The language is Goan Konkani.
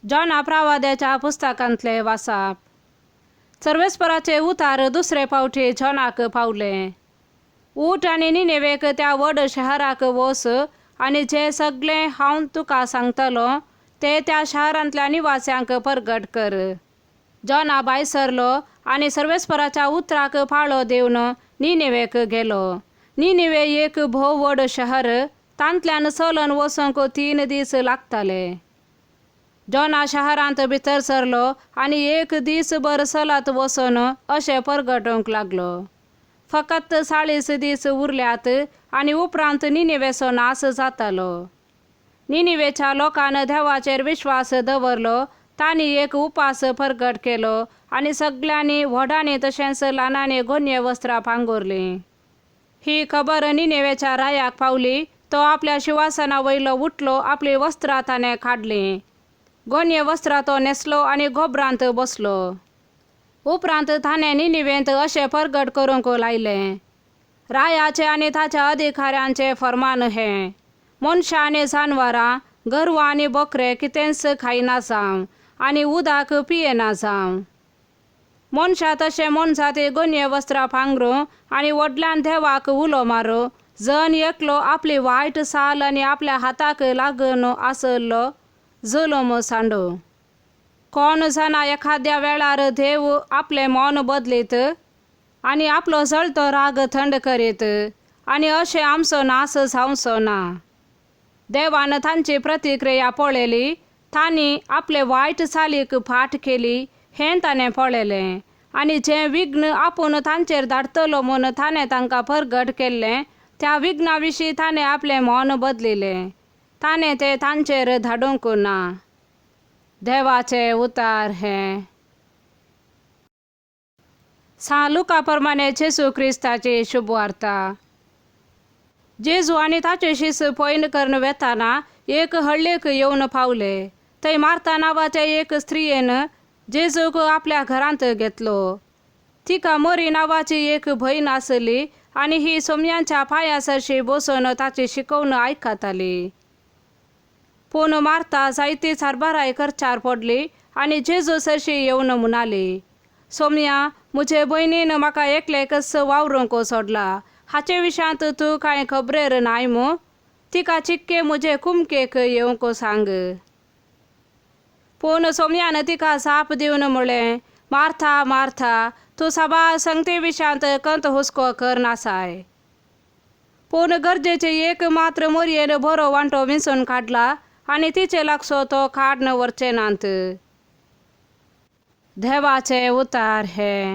जॉना प्रावाद्याच्या पुस्तकांतले वासाप. सर्वेस्पराचे उतार दुसरे फावटी जॉनाक पावले. उठ आनी निनेवेक त्या व्हड शहराक वस आनी जें सगळें हांव तुका सांगतलो तें त्या शहरांतल्या निवास्यांक परगट कर. जॉना भायर सरलो आनी सर्वेस्पराच्या उतराक पाळो दिवन निनेवेक गेलो. निनेवे एक भोव व्हड शहर, तांतल्यान चलून वचूंक 3 दीस लागताले. जॉना शहरांत भितर सरलो आनी एक दीसभर चलत वचून अशें परगटूंक लागलो. फकत 40 दीस उरल्यात आनी उपरांत निनेवेचो नाश जातालो. निनेवेच्या लोकान देवाचेर विश्वास दवरलो. तांणी एक उपास परगट केलो आनी सगळ्यांनी व्हडांनी तशेंच ल्हानांनी गोनये वस्त्रां पांगुरलीं. ही खबर निनेवेच्या रायाक पावली. तो आपल्या शिवासना वयलो उठलो, आपली वस्त्रां ताणें काडलीं, गोनये वस्त्रां तो न्हेसलो आनी गोबरांत बसलो. उपरांत ताणें निनेवेंत अशें परगट करूंक लायलें, रायाचें आनी ताच्या अधिकाऱ्यांचें फर्मान हें, मनशां आनी जानवरां, गोरवां आनी बोकरे कितेंच खायना जावं आनी उदक पियेना जावं. मनशां तशें मोनजाती गोनये वस्त्रां पांगरूं आनी व्हडल्यान देवाक उलो मारूं. जण एकलो आपली वायट साल आनी आपल्या हाताक लागून आसलो जुलूम सांडू. कोण जाणा एखाद्या वेळार देव आपलें मन बदलीत आनी आपलो जळतो राग थंड करीत आनी अशें आमचो नाश जावचो ना. देवान तांची प्रतिक्रिया पळयली. तांणी आपले वायट चालीक फाट केली हें ताणें पळयलें आनी जें विघ्न आपूण तांचेर धाडटलो म्हूण ताणें तांकां परगट केल्लें त्या विघ्ना विशीं ताणें आपलें मन बदलिलें. ताणें तें तांचेर धाडूंक ना. देवाचे उतार हें. सां लुका प्रमाणे जेजू क्रिस्ताची शुभवार्ता. जेजू आनी ताचे शिस पयण करून वेताना एक हळ्ळेक येवन पावले. थंय मार्ता नांवाचे एक स्त्रियेन जेजूक आपल्या घरांत घेतलो. तिका मोरी नांवाची एक भयण आसली आनी ही सोमयांच्या पांया सरशी बसून ताची शिकोवन आयकताली. पूण मार्ता जायती सारबाराय करचार पडली आनी जेजू सरशी येवन म्हणाली, सोमया, म्हजे भयणीन म्हाका एकलेकच वावरूंक सोडला. हाचे विशयांत तूं कांय खबरेर नाय मू? तिका चिक्के म्हजे कुमकेक येवंक सांग. पूण सोमयान तिका जाप दिवन म्हळें, मार्था मार्था, तूं साबार संगती विशयांत कंत हुस्को करनासाय. पूण गरजेचे एक मात्र मोरयेन बरो वांटो विंचून काडला आनी तिचे लागसो तो काडन व्हरचे नात. देवाचे उतार हे.